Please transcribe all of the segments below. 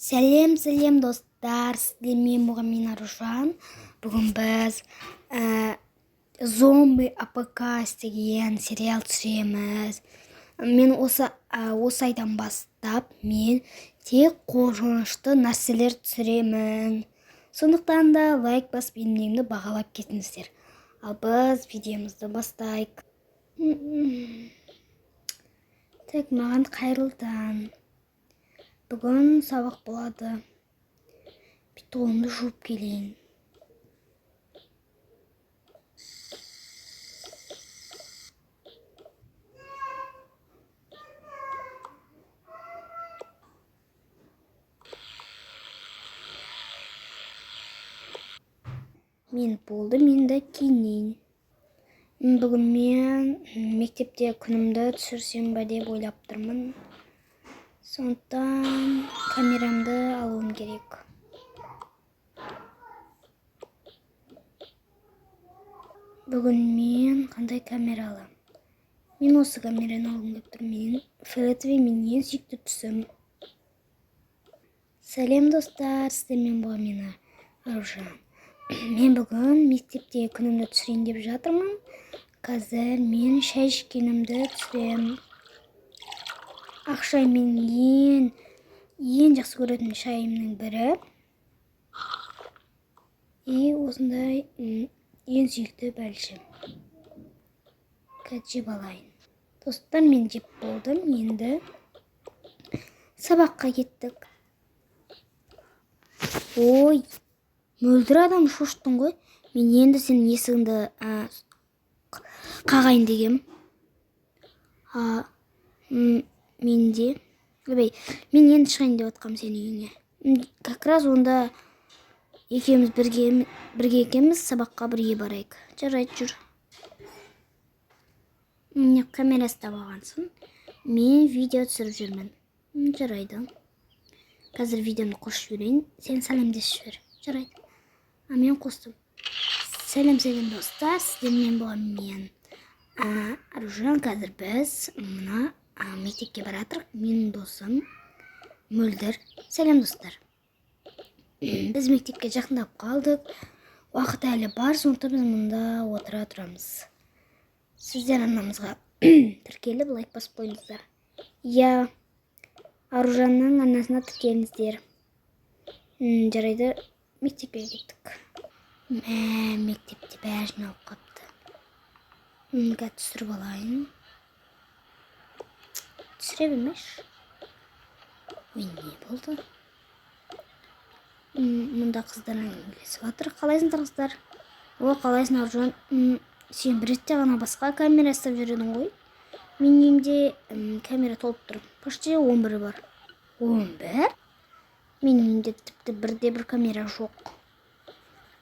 Сәлем, сәлем, достар! Сіздермен болған мен, Аружан. Бүгін біз зомби апокалипсис деген сериал түсіреміз. Мен осы айдан бастап мен тек қорқынышты нәрселер түсіремін. Сондықтан да лайк басып, еңбегімді бағалап кетіңіздер. Ал біз видеомызды бастайық. Так, маған қайырлы таң. Бүгін сабақ болады. Бет қолымды жуып келейін. Мен болдым, енді киінейін. Бүгін мен мектепте күнімді түсірсем ба деп ойлап тұрмын. Сондықтан камерамды алуым керек. Бүгін мен қандай камера аламын? Мен осы камераны алғым келіп тұр. Мен фиолетовый, менің ең сүйікті түсім. Сәлем, достар! Сіздермен болған мен, Аружан. Мен бүгін мектепте күнімді түсірейін деп жатырмын. Қазір мен шай ішкенімді түсіремін. Ақ шай менің ең жақсы көретін шайымның бірі. И осындай ең сүйікті бәлішім. Қазір жеп алайын. Достар, мен жеп болдым. Енді сабаққа кеттік. Ой, Мөлдір адам, шошыттың ғой. Мен енді сенің есігіңді қағайын дегем. А, менде ойбай, мен енді шығайын деп жатқанмын сенің үйіңе. Как раз онда екеуміз бірге екенбіз, сабаққа бірге барайық. Жарайды, жүр. Міне, камера ұстап алғансың. Мен видео түсіріп жүрмін. Жарайды, қазір видеомды қосып жіберейін, сен сәлемдесіп жібер. Жарайды. А мен қостым. Сәлем, сәлем, достар! Сіздермен болған мен, Аружан. Қазір біз мына мектепке бара жатырмық. Менің досым Мөлдір. Сәлем, достар! Біз мектепке жақындап қалдық, уақыт әлі бар, сондықтан біз мұнда отыра тұрамыз. Сіздер арнамызға тіркеліп, лайк басып қойыңыздар. Иә, Аружанның арнасына тіркеліңіздер. Жарайды, мектепке кеттік. Мә, мектепте бәрі жиналып қалыпты. Қазір түсіріп алайын. Түсіре бермеші. Ой, не болды? Мұнда қыздар әңгімелесіп жатыр. Қалайсыңдар, қыздар? О, қалайсың, Аружан? Сен бір ретте ғана басқа камера ұстап жүр едің ғой. Менің үйімде камера толып тұр, почти 11 бар. 11? Менің үйімде тіпті бірде бір камера жоқ.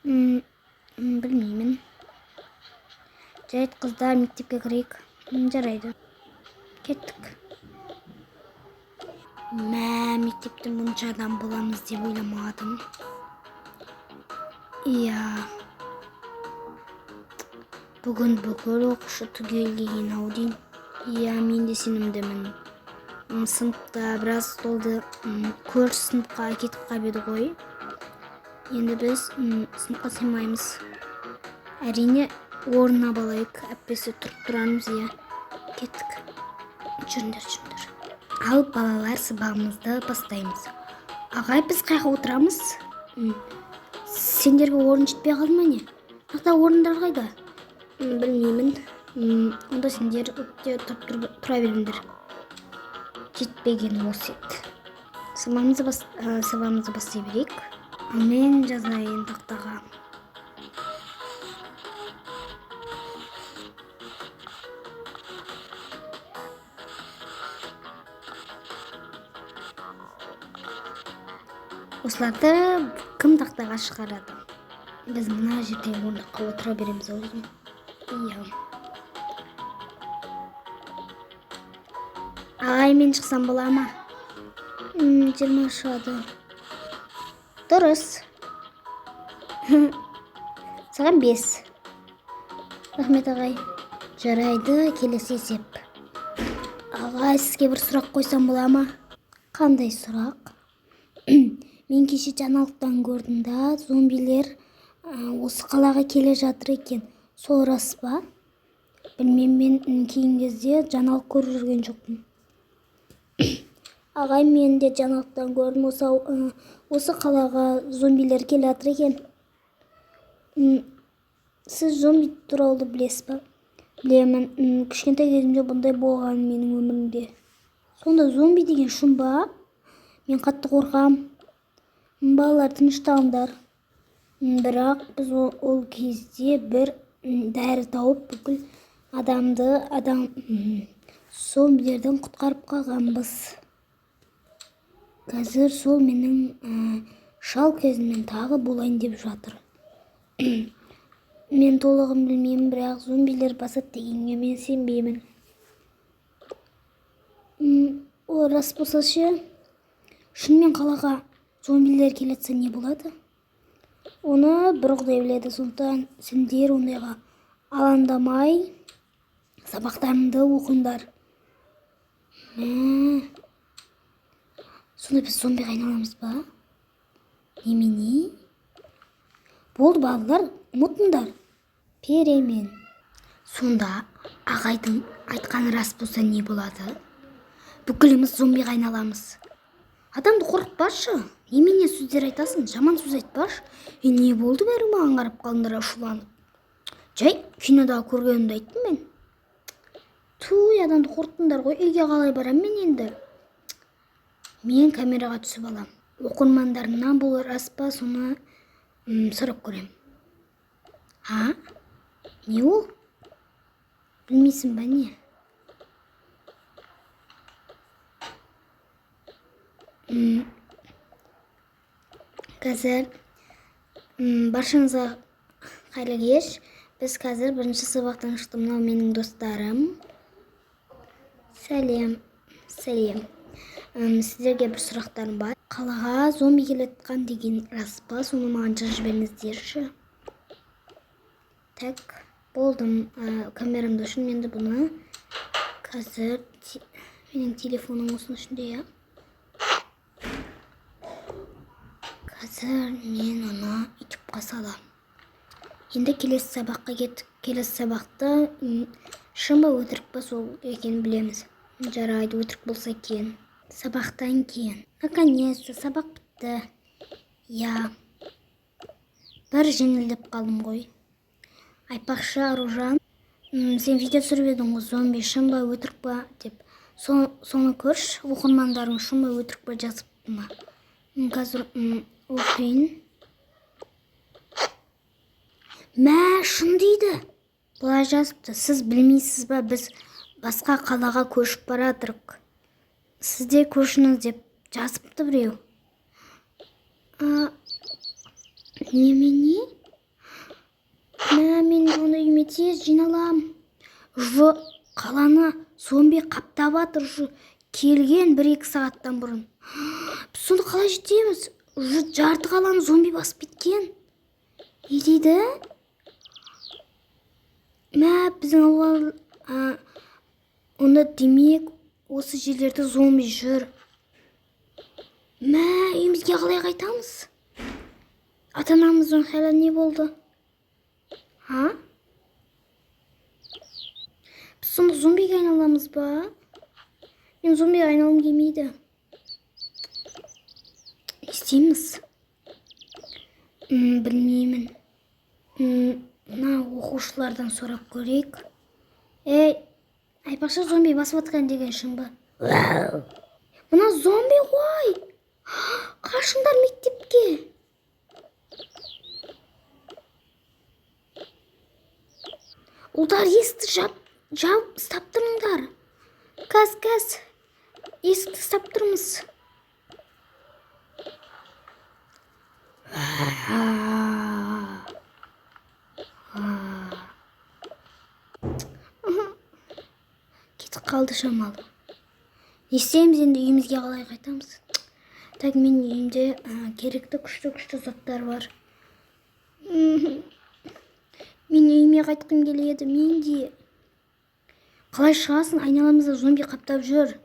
Білмеймін. Жарайды, қыздар, мектепке кірейік. Жарайды, кеттік. Мә, мектепте мұнша адам боламыз деп ойламадым. Иә, бүгін бүкіл оқушы түгел келген ау деймін. Иә, мен де сенімдімін. Сыныпта біраз столды көрші сыныпқа кетіп қалып еді ғой. Енді біз сыныпқа сыймаймыз, әрине. Орын алайық, әйтпесе тұрып тұрамыз. Иә, кеттік. Жүріңдер, жүріңдер. Ал, балалар, сабағымызды бастаймыз. Ағай, біз қай жаққа отырамыз? Сендерге орын жетпей қалды ма, не? Мына орындар қайда? Білмеймін. Онда сендер өтте тұрып тұра беріңдер. Жетпеген осы еді. Сабағымызды бастай берейік. Ал мен жазайын тақтаға. Осыларды кім тақтаға шығарады? Біз мына жерде орындыққа отыра береміз ау деймін. Иә, ағай, мен шықсам бола ма? 20 шығады. Дұрыс, саған 5. Рахмет, ағай. Жарайды, келесі есеп. Ағай, сізге бір сұрақ қойсам бола ма? Қандай сұрақ? Мен кеше жаңалықтан көрдім да, зомбилер осы қалаға келе жатыр екен. Сол рас па? Білмеймін, мен кейінгі кезде жаңалық көріп жүрген жоқпын. Ағай, мен де жаңалықтан көрдім, осы қалаға зомбилер келе жатыр екен. Сіз зомби туралы білесіз ба? Білемін. Кішкентай кезімде бұндай болған менің өмірімде. Сонда зомби деген шын ба? Мен қатты қорқам. Балалар, тынышталыңдар. Бірақ біз ол кезде бір дәрі тауып, бүкіл адамды зомбилерден құтқарып қалғанбыз. Қазір сол менің шал кезімнен тағы болайын деп жатыр. Мен толығын білмеймін, бірақ зомбилер басады дегенге мен сенбеймін. Ол рас болса ше? Шынымен қалаға зомбилер келе жатса не болады? Оны бір Құдай біледі, сондықтан сендер ондайға алаңдамай сабақтарыңды оқыңдар. Сонда біз зомбиға айналамыз ба? Немене? Болды, балалар, ұмытыңдар. Перемен. Сонда ағайдың айтқаны рас болса не болады? Бүкіліміз зомбиға айналамыз. Адамды қорқытпашы. Немене сөздер айтасың? Жаман сөз айтпашы. Не болды, бәрі маған қарап қалдыңдар ашуланып? Жай кинодағы көргенімді айттым мен. Туй, адамды қорқыттыңдар ғой. Үйге қалай барам мен енді? Мен камераға түсіп алам. Оқырмандарымнан бұл рас па, соны сұрап көрем. А? Не ол? Білмейсің ба не? Қазір баршаңызға қайырлы кеш. Біз қазір бірінші сабақтан шықтым. Мынау менің достарым. Сәлем, сәлем. Сіздерге бір сұрақтарым бар. Қалаға зомби келе жатқан деген рас па? Соны маған жазып жіберіңіздерші. Так, болдым. Камерамды өшірдім. Енді бұны қазір менің телефоным осының ішінде, иә. Қазір мен оны ютубқа саламын. Енді келесі сабаққа кеттік. Келесі сабақта шын ба өтірік па сол екенін білеміз. Жарайды, өтірік болса екен. Сабақтан кейін. Наконец-то сабақ бітті. Я бір жеңілдеп қалдым ғой. Айтпақшы, Аружан, сен видео түсіріп едің ғой, зомби шын ба өтірік па деп. Соны көрші, оқырмандарың шын ба өтірік па жазыпты ма? Қазір оқиын. Мә, шын дейді. Былай жазыпты. Сіз білмейсіз ба, біз басқа қалаға көшіп баратырық. Сіз де көшіңіз деп жазыпты біреу. Немене? Мә, мен онда үйіме тез жиналам. Уже қаланы зомби қаптап жатыр, уже келген 1-2 сағаттан бұрын. Біз сонда қалай жетеміз? Уже жарты қаланы зомби басып кеткен. Не дейді? Мә, біздің ауыл, онда демек осы жерлерде зомби жүр. Мә, үйімізге қалай қайтамыз? Ата-анамыздың халі не болды? А? Біз сонда зомбиге айналамыз ба? Мен зомбиге айналғым келмейді. Не істейміз? Білмеймін. Мына оқушылардан сұрап көрейік. Ей, айтпақшы, зомби басып жатқан деген шын ба? Мына зомби ғой! Қашыңдар мектепке! Ұлдар, есікті жап, ұстап тұрыңдар. Кәз, кәз. Есікті ұстап тұрмыз. Кетіп қалды шамалы. Не істейміз енді, үйімізге қалай қайтамыз? Так, менің үйімде керекті күшті-күшті заттар бар. Мен үйіме қайтқым келеді, мен де. Қалай шығасың? Айналамызда зомби қаптап жүр.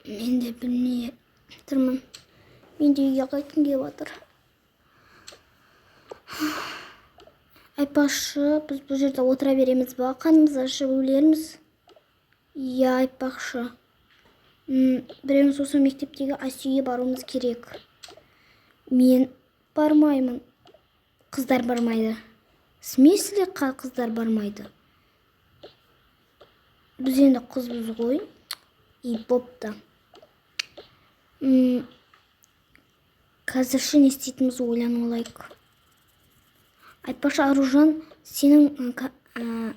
Мен де білмей. Тұрмын. Мен де үйге қайтқым келіп жатыр. Айтпақшы, біз бұл жерде отыра береміз ба? Қарнымыз ашып өлерміз. Иә, айтпақшы. Біреуміз осы мектептегі ас үйге баруымыз керек. Мен бармаймын. Қыздар бармайды. В смысле, қыздар бармайды? Біз енді қызбыз ғой. И бопты. Қазірше не істейтінімізді ойланып алайық. Айтпақшы, Аружан, сенің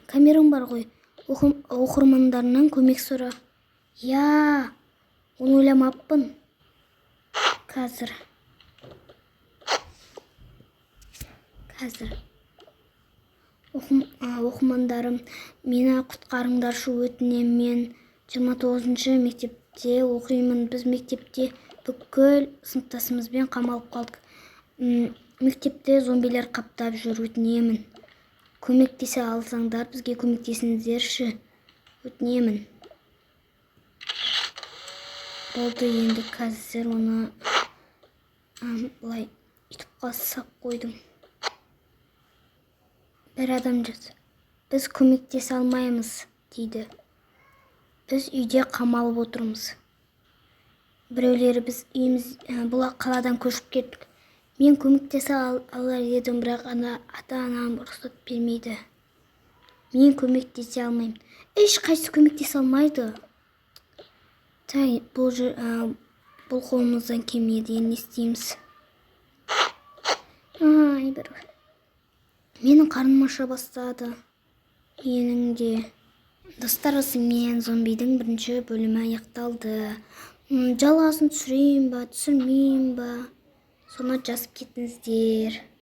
камераң бар ғой. Оқырмандарынан көмек сұра. Иә, оны ойламаппын. Қазір. Қазір. Оқырмандарым, мені құтқарыңдаршы, өтінемін. Мен 29 мектепте оқимын. Біз мектепте бүкіл сыныптасымызбен қамалып қалдық. Мектепте зомбилер қаптап жүр, өтінемін. Көмектесе алсаңдар, бізге көмектесіңіздерші. Өтінемін. Болды, енді қазір оны былай ютубқа сап қойдым. Бір адам жазды. «Біз көмектесе алмаймыз», – дейді. Біз үйде қамалып отырмыз. Біреулері: «Біз үйіміз бұл қаладан көшіп кеттік». Мен көмектесе алар едім, бірақ ата-анам рұқсат бермейді. Мен көмектесе алмаймын. Ешқайсысы көмектесе алмайды. Тай, бұл қолымыздан келмейді, енді не істейміз? Ай, бір. Менің қарным аша бастады. Менің де. Достар, осымен зомбидің бірінші бөлімі аяқталды. Жалғасын түсірейін ба, түсірмейін ба? Соны жазып кетіңіздер.